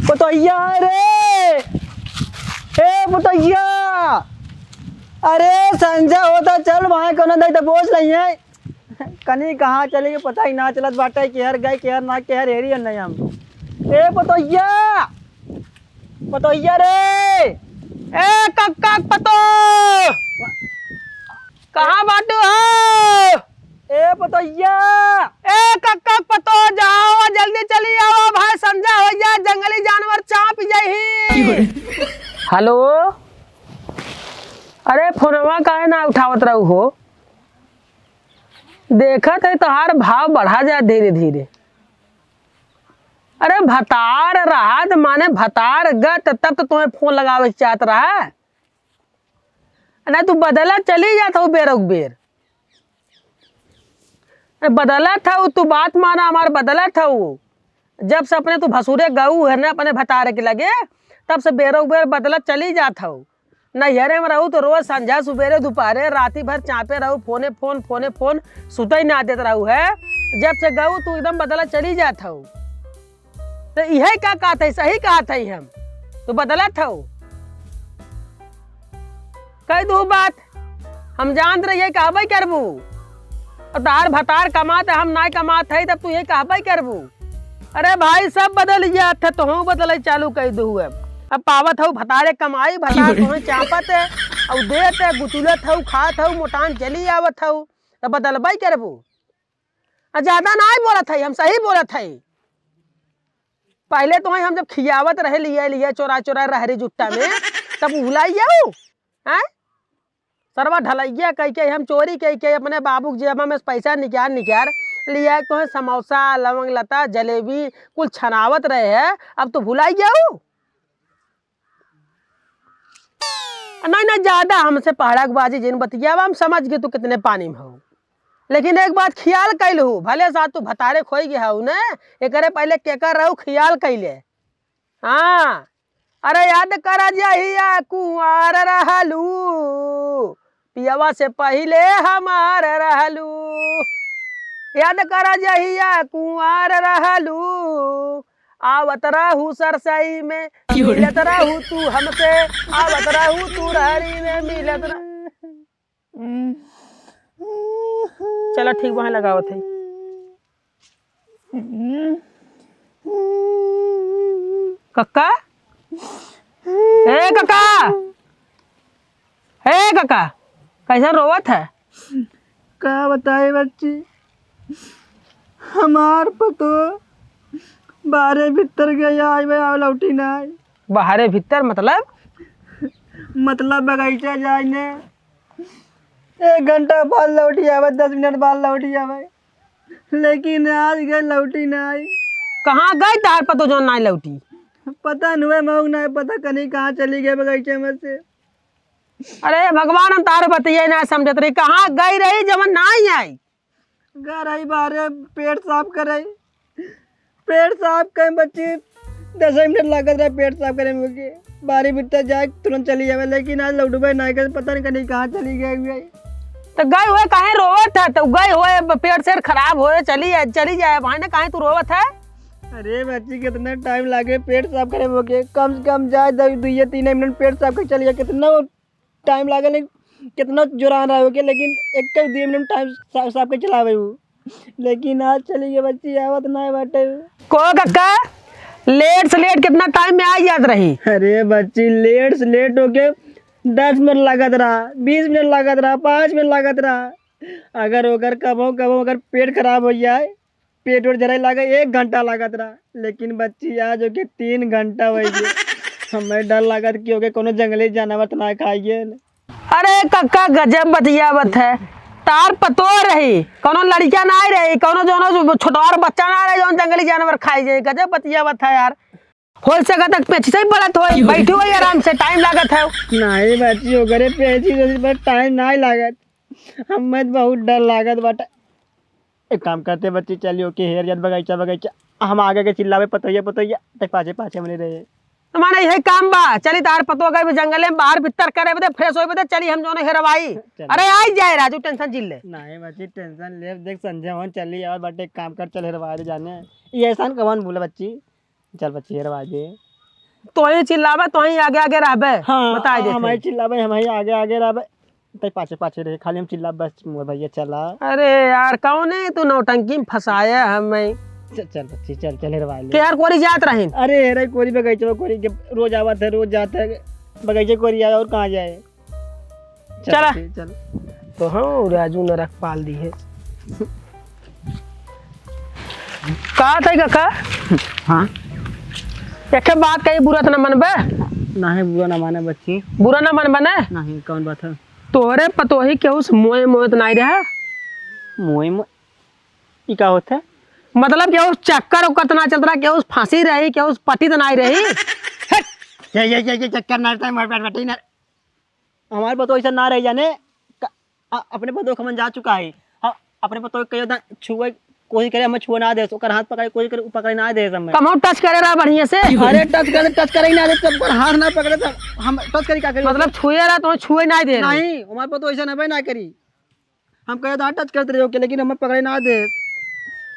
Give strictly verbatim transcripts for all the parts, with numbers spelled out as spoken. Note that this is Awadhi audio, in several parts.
पतोहिया रे, ए पतोहिया, अरे संझा होता, चल वहाँ कोनो दाई दबोच नहीं है। कनी कहाँ चली गई, पता ही ना चलत बाटे, केहर गए, केहर ना, केहर हेरी नहीं हम। ए पतोहिया, पतोहिया रे, ए कक्का पतो, कहाँ बाटू हो? ए पतोहिया, ए कक्का पतो, जाओ जल्दी चली आओ भाई, संझा हो जा, जंगली जानवर चाप जाही। हेलो, अरे फोनवा काहे ना उठावत रहू हो? देखत है तोहार भाव बढ़ा जा धीरे धीरे। अरे भतार रहत माने भतार गत, तब तो तुम्हें फोन लगावे के चाहत रहा। नहीं तू बदला चली जात हो बेर उक बेर। अरे बदलत हऊ तू, बात माना हमार, बदलत हऊ। जब से अपने तू भसुरे गऊ है ना अपने भतारे के लगे, तब से बेर उक बेर बदलत चली जात हऊ। नैहरे में रहू तो रोज संझा सुबेरे दुपहरे राती भर चापे रहू, फोने फोन, फोने फोन, सुतई ना देत रहू है। जब से गऊ तू एकदम बदलत चली जात हऊ। तो इहे का कहत है, सही कहत है हम। तू बदलत हऊ। कह दू बात, हम जानत रहिए कहबे करबू। और तार भतार कमात है, हम ना कमात है, तब तू ये कहबे करबू। अरे भाई, सब बदल जात है, तोहू बदले चालू कर दू है। अब पावत हऊ भतारे कमाई, भतार तोहे चापत है, और देत है, गुचुलत हऊ, खात हऊ, मोटान चली आवत हऊ, तब बदलबे करबू। आ ज्यादा ना बोलत है, हम सही बोलत है। पहले तो हम जब खियावत रहे लिए लिए चोरा चोरा रहरी जुट्टा में, तब भुलाई जाऊ, हैं? सरवा ढलैया कह के हम चोरी कह के अपने बाबू के जेबा में से पैसा निकाल निकाल लिए तो है समोसा, लवंग लता, जलेबी कुल छनावत रहे हैं, अब तो भुलाई जाऊ। नहीं, नहीं, ज्यादा हमसे पहाड़क बाजी जिन बतियावा, हम समझ गए तू कितने पानी में हो। लेकिन एक बात ख्याल कैल हो, भले साथ तू भतारे खोई गए हो ने, एकरे पहले केकर रहू ख्याल कैले। हाँ, अरे याद कर जहिया कुंवार रहलू, पियवा से पहिले हमार रहलू। याद कर जहिया कुंवार रहलू, आवत रहू सरसई में, क्यों रे? मिलत रहू तू हमसे, आवत रहू तू रहरी में, मिलत रह-, चला ठीक, वहाँ लगावत है। कक्का, ए कक्का, ए कक्का, कैसा रोवत है? का बताई बच्ची, हमार पतो बाहरे भीतर गई, आवे, आवे, लौटी ना आई। बाहरे भीतर मतलब? मतलब बगीचा जाए ने, एक घंटा बाद लौटी आवे, दस मिनट बाद लौटी आवे, लेकिन आज गई लौटी ना आई। कहाँ गई तार पतो जो ना लौटी? पता नहीं, मौक ना पता, कहीं कहाँ चली गई बगीचे में से। अरे भगवान, हम तार बतिये ना समझत रही, कहाँ गई रही जवन ना आई? गा रही बाहरे पेट साफ करे, पेट साफ करे बच्ची, दस मिनट लागत रहे पेट साफ करे में के, बाहरी भीतर जाए तुरंत चली जावे, लेकिन आज लौटबे ना करे, पता नहीं कहीं कहाँ चली गई हुई। तो गई हुए काहे रोवत है? तो गई हुए ब-, पेट सेट खराब होए, चली जाए, चली जाए भाई ना, काहे तू रोवत है? अरे बच्ची, कितना टाइम लागे पेट साफ करे में के, कम से कम जाए दो, दुइये तीन मिनट पेट साफ करे चली जाए, कितना टाइम लागे, लेकिन कितना जोरान रहा होके, लेकिन एक एक दुई मिनट टाइम सा-, साफ के चलावे हूँ, लेकिन आज चली गई बच्ची, आवत ना बाटे। को कक्का, लेट से लेट कितना टाइम में आ जात रही? अरे बच्ची, लेट से लेट होके दस मिनट लागत रहा, बीस मिनट लागत रहा, पाँच मिनट लागत रहा। अगर ओकर कबो कबो अगर पेट खराब हो जाए, पेट वेट जरे लागे, एक घंटा लागत रहा, लेकिन बच्ची आज ओके तीन घंटा हो गए। हमें डर लागत कि ओके कोनो जंगली जानवर त ना खाइए। अरे कक्का, गजब बतियावत है। तार पतो रही, कोनो लड़किया ना रही, कोनो जोनो जो छोटवार बच्चा ना रहे, जोन जंगली जानवर खाई जाए। गजब बतियावत है यार। हो सका तक पेची से ही पड़त होई, बैठी होई आराम से, टाइम लागत है। नहीं बच्ची, ओकरे पेची से पर टाइम नहीं लागत। हमें तो बहुत डर लागत बाटे। एक काम करते बच्ची, चलियो के हेर जात बगीचा, बगीचा। हम आगे के चिल्लावे, "पतोहिया, पतोहिया," तक पाछे, पाछे मने रहे। तो माने यही काम बा, चली तार पतो गए जंगले में बाहर भीतर करे बदे, फ्रेश होए बदे, चली हम दोनों हेरवाई। चल। अरे आई जाए राजू, टेंशन जिन ले। नहीं बच्ची, टेंशन ले, देख संझा होन चली और बट एक काम कर, चल हेरवा दे जाने। ये एहसान कवन बोला बच्ची? चल बच्ची, हेरवा दे। तोही चिल्लाबे, तोही आगे आगे रहबे। हाँ, बताइ देत हई। चिल्लाबे, हमही आगे आगे रहबे। तै पाछे पाछे रहे, खाली हम चिल्लाबे, बस मोर भैया चला। अरे यार, कौने तू नौटंकी में फँसाया हमें। चल, चल बच्ची, चल, चल हेरवा ले। केहर कोरी जात रहिन? अरे हेरे कोरी, बगीचा कोरी के रोज आवत है, रोज जात है, बगीचा कोरी आया और कहाँ जाए? चल चला। बच्ची, चल। तो हाँ, राजू नरक पाल दी है। का था काका? हाँ? एक ठे बात कही, बुरा त ना मनबे? नहीं, बुरा ना माने बच्ची। बुरा ना मनबे ना? नहीं, कौन बात है? तोहरे पतोही केहू से मोए मोए त नाई रहा? मोए मोए? ई का होत है? मतलब केहू चक्कर ओकर त ना चलत रहा, केहू फांसी रही, केहू पटी त नाई रही? हट! ये, ये, ये, ये चक्कर ना रहता है, मर, मर, मर, मर, हमार पतोह ऐसा ना रही जाने, क-, अ-, अपने पतोह के मन जा चुका है। हाँ, अपने पतोह के कहियो दा-, छुए कोशिश करे, हमें छुए ना दे, ओकर हाथ पकड़े कोशिश करे, उ पकड़े ना दे हमें। कमो touch करे रहा बढ़िया से। अरे touch करे, touch करे ही ना दे, तब ओकर हाथ ना पकड़े, तब हम touch करी का करी? मतलब छुए रहा तो छुए ना दे रहा। नहीं, हमार पतोह ऐसा ना भाई ना करी। हम कहे तो touch करते रहे ओके, लेकिन हमें पकड़े ना दे।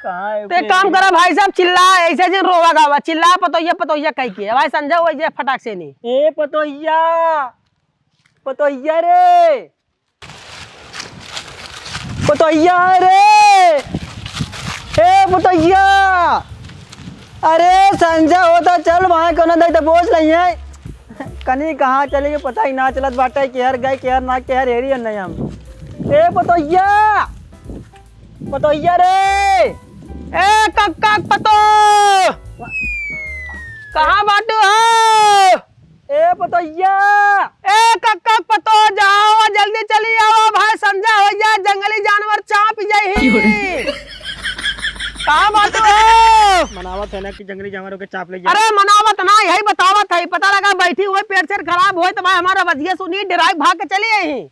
कहाँ है ते ओके? काम करा भाई साहब, चिल्ला, ऐसे जिन रोवा गावा, चिल्ला पतोहिया, पतोहिया कह के। भाई संजय वही जे फटाक से नहीं। ए पतोहिया, पतोहिया रे, पतोहिया रे, ए पतोहिया। अरे संजय होता चल वहाँ कोनो दई तो बोझ नहीं है। कनी कहाँ चली गई पता ही ना चलत बाटे, केहर गए केहर ना केहर हेरी नहीं हम। ए पतोहिया, पतोहिया रे। ए कक्का पतो, कहाँ बाटू हो? ए पतोहिया। ए कक्का पतो, जाओ जल्दी चली आओ भाई, संझा हो गया, जंगली जानवर चाप जाई। कहाँ बाटू हो? मनावत है ना कि जंगली जानवर ओके चाप ले जाए। अरे मनावत ना, यही बतावत है, पता लगा बैठी हुई पेट से खराब होई तो भाई हमारा बतिया सुनी, डराई भाग के चली आई।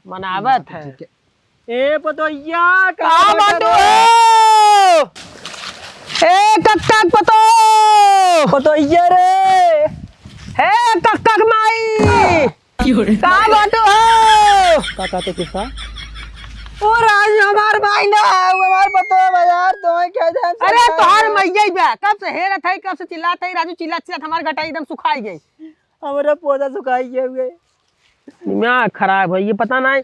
मनावत है। ठीक है। ए पतोहिया, कहाँ बाटू हो? ए कक्का पतो। पतोहिया रे। हे कक्का के माई। कहाँ बाटू हो? का कहते किसका? ओ राज हमार माई ना है, वो हमार पतो है यार, तुम्हें क्या जान अरे सकता तोहार है? मैया ही बा, कब से हेरत है, कब से चिल्लात है, राजू चिल्लात चिल्लात हमार गटाई एकदम सुखाई गई। हमारा पौधा सुखाई गया हुए। दिमाग खराब है, ये पता नहीं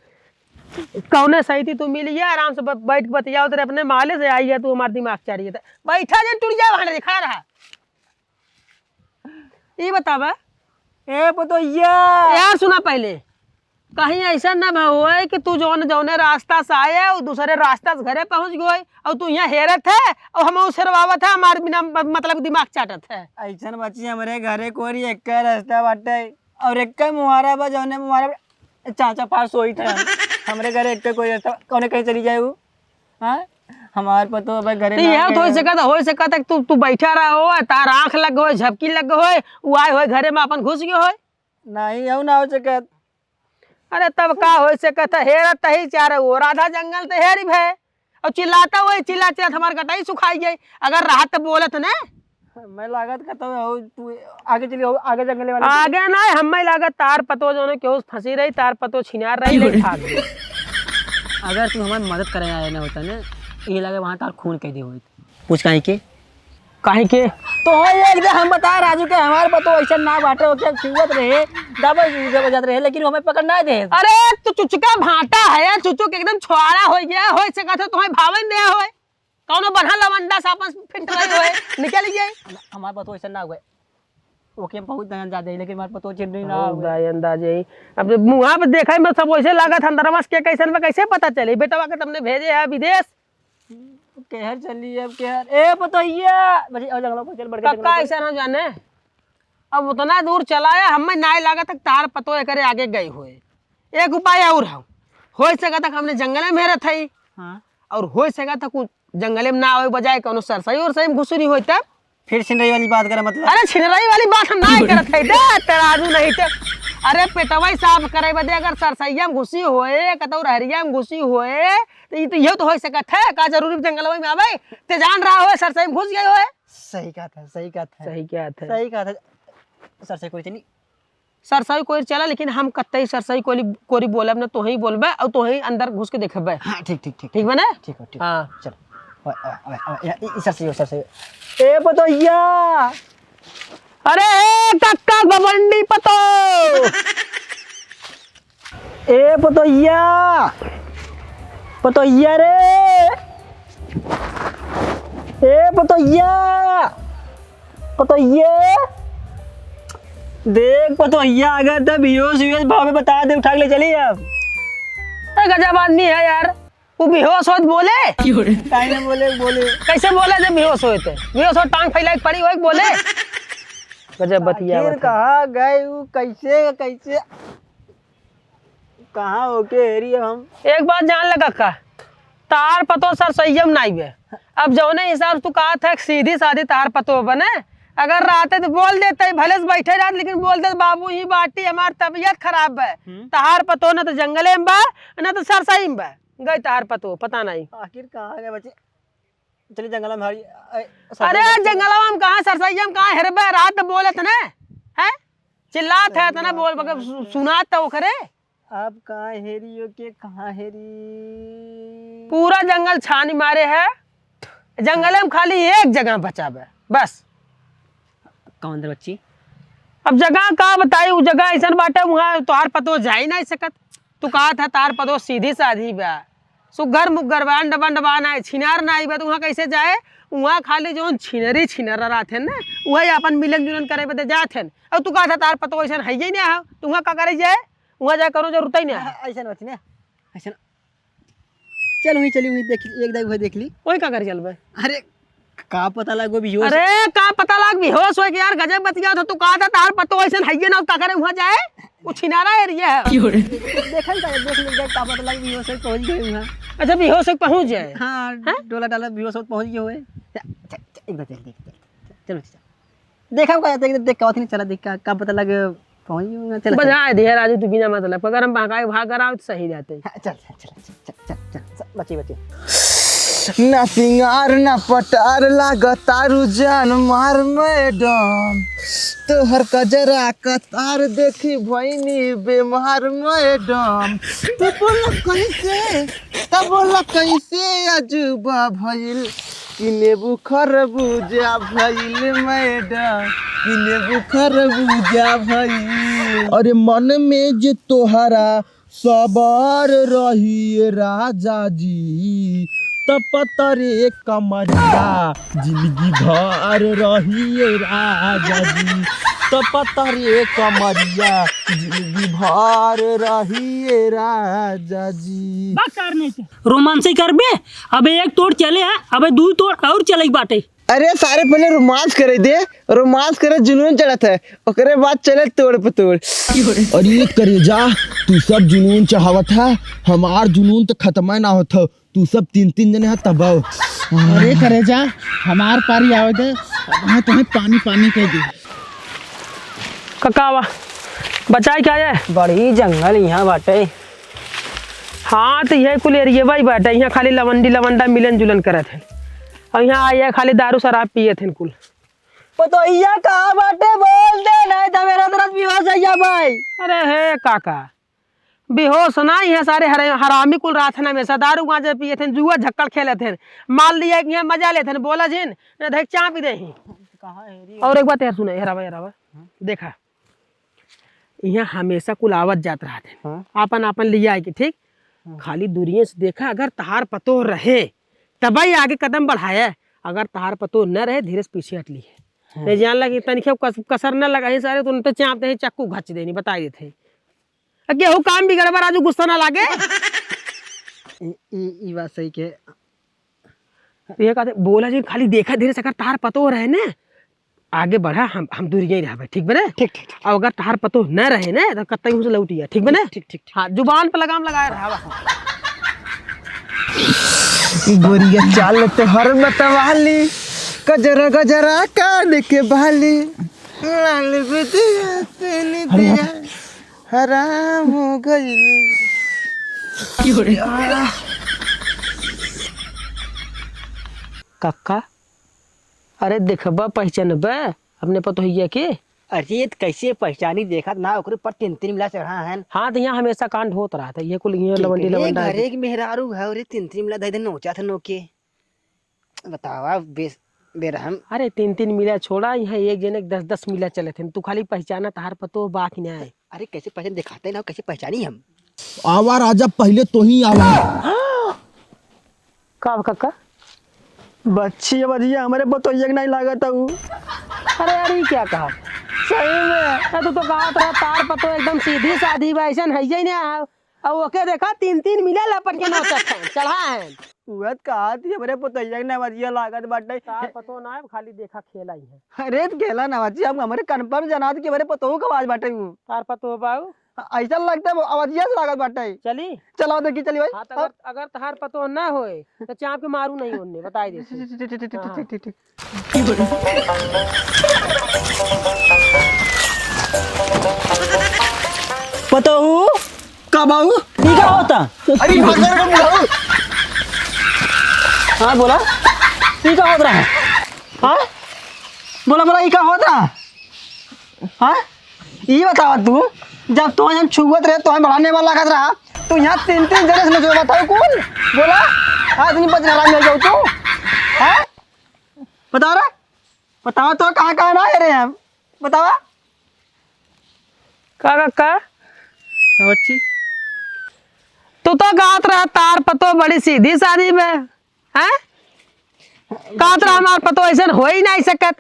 कौने सही थी तू मिली है, आराम से ब-, बैठ के बतियाओ, तेरे अपने माले से आई है, तू हमार दिमाग चारी है। बैठा जे टूट जाए, वहाँ खड़ा रहा। ये बतावा। ए पतोहिया। यार सुना पहले, कहीं ऐसा ना भ-, होए कि तू जौन, जौने रास्ता से आए, वो दूसरे रास्ता से घरे पहुँच गए, और तू यहाँ हेरत है, और हम उसे रवावत है, हमारे बिना म-, मतलब दिमाग चाटत है। ऐसन बच्ची हमरे घरे कोरी एक रास्ता बाटे। और एक मुहारा बा, जौने मुहारा बा, चाचा पास होई था। हमरे घरे एक कोई रहता, कौने कहीं चली जाए उ? हाँ? हमार पतो अब घरे तो ना यह तो हो गए। सकत, हो सकत है कि तू, तू बैठा रहा हो, तार आँख लग गए, झपकी लग गए, उ आए होए घरे में अपन घुस गए होए। नहीं, यहू ना हो सकत। अरे तब का हो सकत है, हेरत ही चारे ओर, आधा जंगल तो हेरी भे। और चिल्लाता हुआ, चिल्ला चिल्ला हमार गटाई सुखाई गई। अगर राहत तो बोलत ना। मैं लागत का तो हो, तू आगे चली हो, आगे जंगले वाले। आगे ना, हमें लागत तार पतो जो ना केहू फंसी रही, तार पतो छिनार रही, नहीं भाग गई। अगर तू हमारी मदद करे आए ना होता ना, ये लगे वहाँ तार खून कह दे होइत। पूछ काहे के? काहे के? तो हो एक दे हम बता राजू के हमार पतो ऐसा ना बाटे, ओके छुअत रहे, दबे दबे जात रहे, लेकिन हमें पकड़ ना दे। अरे तू चुचका भाटा है यार, चुचुक एकदम छोआड़ा हो गया, हो सकत है तुम्हें भावन दे होए। कौनो बन्हा लवंडा से आपस में फिट रहे होए, निकल गए। हमार पतो ऐसा ना हुए। ओके बहुत दया अंदाज है, लेकिन हमार पतो चिन्ह ना बहुत हुए। दया अंदाज है। अब जब मुँहा पे देखा है, मैं सब वैसे लागत है, अंदरवा से के कैसन में कैसे पता चले? बेटवा के तुमने भेजे है विदेश। केहर चली अब केहर। ए पतोहिया। बड़ी, और जंगलों को चल, बढ़ के कक्का जंगलों को। ऐसा ना जाने। अब उतना दूर चलाया, हमें नाय लागत है तार पतो एकरे आगे गई होए। एक उपाय और है। हो सकत है हमने जंगले में हेरत है। हाँ। और हो सकत है कुछ जंगले में ना आवे बजाय कौनो सरसई उरसई में घुसुरी होई तब। फिर छिनरई वाली बात करे मतलब? अरे छिनरई वाली बात हम ना करत है, दे तराजू नहीं तो। अरे पेटवा ही साफ करे बदे अगर सरसैया में घुसी होए, कतौ रहरिया में घुसी होए, तो ये तो, ये तो हो सकत है, का जरूरी जंगलवा में आवे? ते जान रहा होए सरसई में घुस गए होए। सही कहत है, सही कहत है। सही कहत है। सही कहत है। सरसई कोरी चली। सरसई कोरी चला, लेकिन हम कतई सरसई कोरी, कोरी बोलब ना, तोही बोलबे और तोही अंदर घुस के देखबे। हाँ, ठीक, ठीक, ठीक। ठीक बा ना? ठीक है, ठीक। हाँ। चल। आ, आ, आ, आ, या, इ, इ, सर से, सर से। ए पतोहिया! अरे ए कक्का गबंडी पतो! ए पतोहिया! पतोहिया रे! ए पतोहिया! पतोहिया! देख पतोहिया, अगर तब बेहोश, बेहोश भाव में बता दे, उठा के ले चली अब। ए गजब आदमी है यार। वो बेहोश होत बोले? काहे ना बोले, बोले। कैसे बोले जब बेहोश होए थे? बेहोश हो टांग फैला के पड़ी होए के बोले? गजब बतिया आखिर बता। कहाँ गए वो, कैसे, कैसे, कहाँ होके हेरी हम? एक बात जान लगा का, तार पतो सर संयम नाई बे। अब जौने हिसाब से तू कहा था सीधी सादी तार पतो बने, अगर राते तो बोल देते भले से बैठे रहत, लेकिन बोल देते बाबू ही बाटी हमार तबीयत खराब बे, हम्म। तार पतो न तो जंगले में बा, न तो सरसई में बा। गई तार पतो, पता नहीं। आखिर कहाँ गए बच्चे? चलिए जंगल में हरी, ए, अरे सरसों यार, के जंगलवा में कहाँ, सरसैया में कहाँ हेरबे? रात में बोलत ने, हैं? चिल्लात है सही इतना बात बोल, है। बगैर सु-, सुनात तो ओकरे। अब कहाँ हेरी हो के, कहाँ हेरी? पूरा जंगल छानी मारे है, जंगल में खाली एक जगह बचा बे, बस। कौन दे बच्ची? अब जगह का बताई, उ जगह ऐसन बाटे, वहाँ तोहार पतो जा ही नहीं सकत। तू कहा था तार पतो सीधी साधी बा, सुग्घर मुग्घर बा, अंड बंड बा ना, छिनार ना बा, तो वहाँ कैसे जाए? वहाँ खाली जौन छिनरी छिनर रहत हैं ना, वही अपन मिलन जुलन करे बदे जात हैं। और तू कहा था तार पतो ऐसन है ही नहीं, तो वहाँ का करे जाए? वहाँ जाए करो जरूरत ही नहीं है। ऐसन बात ना, ऐसन चल, वहीं चली, वहीं देख ली, एक दाई वही देख ली। वही का करे चलबे? अरे, का पता लागो बेहोश। अरे, का पता लाग बेहोश होए के यार, गजब बतिया था, तू कहा था, तार पतो ऐसन हइये ना, का करे वहाँ जाए? वो छिनारा area है। क्यों रे? देखल जाए, देख ले जाए, का पता लाग बेहोश होए पहुँच गए वहाँ। अच्छा, बेहोश होए पहुँच जाए? हाँ, हैं? डोला डाला बेहोश होए पहुँच गए हुए। चल, चल, चल, एक बार चल, देख, चल, चल, चल, चल। देखा का, देख, देख, का बात नहीं चला, देख, का, का पता लगे, पहुँच गए होंगे, चला, चला। बजाए दिया राजू, तू बिना मतलब, अगर हम बहकाए भाग कराओ तो सही रहते। हाँ, चल, चल, चल, बची, बची। ना सिंगार ना पटार लागतारू जान मार मैडम, तोहर कजरा कतार देखी भैनी बेमार मैडम। तू बोला कैसे, तब बोला कैसे अजूबा भइल, कि नेबू खरबूजा भइल मैडम, कि नेबू खरबूजा भइल। अरे मन में जे तोहरा सबर रहिए राजा जी, त पतरे कमरिया जिंदगी भर रहिए राजा जी, त पतरे कमरिया जिंदगी भर रहिए राजा जी। बस यार, नहीं तो रोमांस ही करबे। अबे एक तोड़ चले है, अबे दू तोड़ और चले बाटे। अरे सारे पहले रोमांस करे दे, रोमांस करे जुनून चढ़त है, ओकरे बाद चले तोड़ पे तोड़। अरे करेजा, तू सब जुनून चढ़ावत है, हमार जुनून तो खत्म ना होत हो, तू सब तीन तीन जने है तब आओ। अरे करेजा, हमार पारी आवे दे, अब हाँ तुम्हें पानी पानी कह दी। ककावा, बचाई क्या है? बड़ी जंगल यहाँ बाटे। हाँ, तो यह कुल area भाई बाटे, यहाँ खाली लवंडी लवंडा मिलन जुलन करत है। और यहाँ आइए खाली दारू शराब पियत हैं कुल। पतोहिया कहाँ बाटे? बोल दे, नहीं तो मेरा तरफ भी हो जाइए भाई। अरे हे काका, बेहोश ना, यहाँ सारे हरे-, हरामी कुल रात है ना हमेशा दारू गांजे पियत हैं, जुआ झक्कड़ खेलत हैं, मार लिया कि यहाँ मजा लेत हैं, बोला जिन, न देख चाप दे ही। कहाँ है रे? और एक बात यार सुने, हेरावा, हेरावा, हाँ? देखा, यहाँ हमेशा कुल आवत जात रहत हैं, हाँ? आपन आपन लिया के, ठीक? हाँ। खाली दूरिये से देखा, अगर तहार पतोह रहे, तबही आगे कदम बढ़ाया, अगर तहार पतोह न रहे, धीरे से पीछे हट ली है। हाँ। नहीं जान लगी, तनिखे कस-, कसर न लगा, ये सारे तुरंते चाप दे, चक्कू घच देनी, बताई देते हैं। अब केहू काम बिगड़बा राजू, गुस्सा ना लागे। ई, ई, ई बात सही के। ये कहते, बोला जी, खाली देखा धीरे से, अगर तार पतो रहे ने, आगे बढ़ा, हम, हम दूरिये ही रहबे, ठीक बने? ठीक, ठीक, ठीक। और अगर तार पतो न रहे ने, तो कतई हमसे लौटिया, ठीक बने? ठीक, ठीक, ठीक। हाँ, जुबान पे लगाम लगाए रहा। गोरिया चाल तोहर मतवाली, गजरा गजरा कान के बाली, लाल बिंदिया से निंदिया हराम हो गइल। काका, अरे देखबा पहचानबा अपने पतोहिया के? अरे त कैसे पहचानी, देखत ना ओकरे पर तीन तीन मिला चढ़ा है। हाँ, तो यहाँ हमेशा कांड होत रहा था, ये कुल यहाँ लवंडी लवंडा। घरे के मेहरारू है, अरे तीन तीन मिला दे दे नोचा था नोके। बतावा, बेस-, बेरहम। अरे, तीन तीन मिला छोड़ा, यहाँ एक जने के दस दस मिला चलत हैं। तू खाली पहचाना, तहार पतो बा कि नाहीं? अरे, कैसे पहचान, दिखाते ना, कैसे पहचानी हम? आवा राजा, पहिले तोही आवा। का बा कक्का? बच्ची अवधिया हमरे पतोहिया के नाहीं लागत हऊ। अरे यार, ई का कहा? सही में। ना, तू तो कहत रहा, तार पतो एकदम सीधी साधी बा, अइसन हइये नाहीं है। अब ओके देखा, तीन तीन मिला लपट के नोचत हैं, चढ़ा हैं। उहत कहत ही, हमरे पतोहिया के ना अवधिया लागत बाटे। तार पतो ना है, खाली देखा खेला ही है। अरे, त खेला ना बच्ची, हम हमरे confirm जनात कि हमरे पतोहू के आवाज बाटे उ। तार पतो बाऊ? अइसन लगता है, अवधिया से लागत बाटे। चली? चलो, देखी, चली भाई। हाँ, तो अगर, अब अगर तहार पतो ना होए, तो चाप के मारू नहीं ओन्ने, बताई देते। ठीक, ठीक, ठीक, ठीक, ठीक, ठीक, हाँ। ठीक, ठीक। पतोहू, का बाऊ? ई का होता? अरे, भाग कर, भाग कर। हाँ, बोला। ई का होत रहा? हाँ? बोला, बोला, ई का होत रहा? हाँ? ई बतावा तू, जब तोहैं हम छुअत रहे, तोहैं बड़ा नेमन लागत रहा, तू यहाँ तीन तीन जने से नचवा बताओ कौन? बोला, आज नहीं बचना राम में जाओ तू। हाँ? बतावा रे, बतावा तो कहाँ कहाँ ना आए रहे हम, बतावा। का, का, का? का बच्ची? तू तो कहत रहा तार पतो बड़ी सीधी सादी बा, हैं? कहत रहा हमार पतो अइसन होइ नाहीं सकत।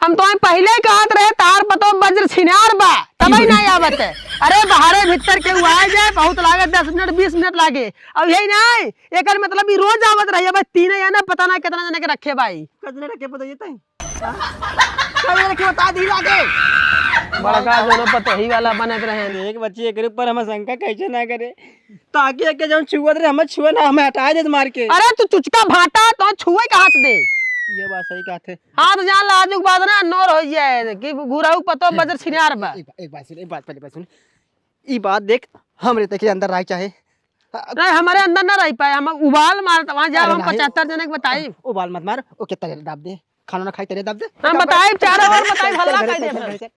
हम तोहैं पहिले कहत रहे तार पतो बज्र छिनार बा, तबही नाहीं आवत है। अरे बाहरे भीतर केहू आए जाए, बहुत लागे दस मिनट, बीस मिनट लागे। अब यही नाहीं, एकर मतलब ई रोज आवत रही है, बस तीने जना, पता ना कितना जने के रखे बा ई। कितने रखे पता ये तय? हाँ? कितने रखे बता दी लागे। बड़का जोनो पतोही वाला बनत रहे। एक बच्ची एकरे ऊपर हम शंका कैसे ना करे? ताकि एके जौन छुअत रहे, हमें छुए ना, हमें हटाए देत मार के। अरे तू चुचका भाटा, तो छुए कहाँ से दे? ये बात सही कहत है। हाँ, तो जान ला, आजुक बाद ना नोर होइ जाए कि घुराऊ पतो बज्र छिनार बा। एक, एक बात सुन, एक बात, पहले बात सुन। ई बात देख, हमरे तक के अंदर रहे चाहे। अरे, हमरे अंदर ना रह पाए, हम उबाल मारत, वहाँ जा, अरे हम नहीं। पचहत्तर जने के बताई। उबाल मत मार, ओके तले दाब दे, खाना ना खाई, तले दाब दे। हम बताई, चारों ओर बताई, हल्ला चल, कर चल, दे। चल, चल।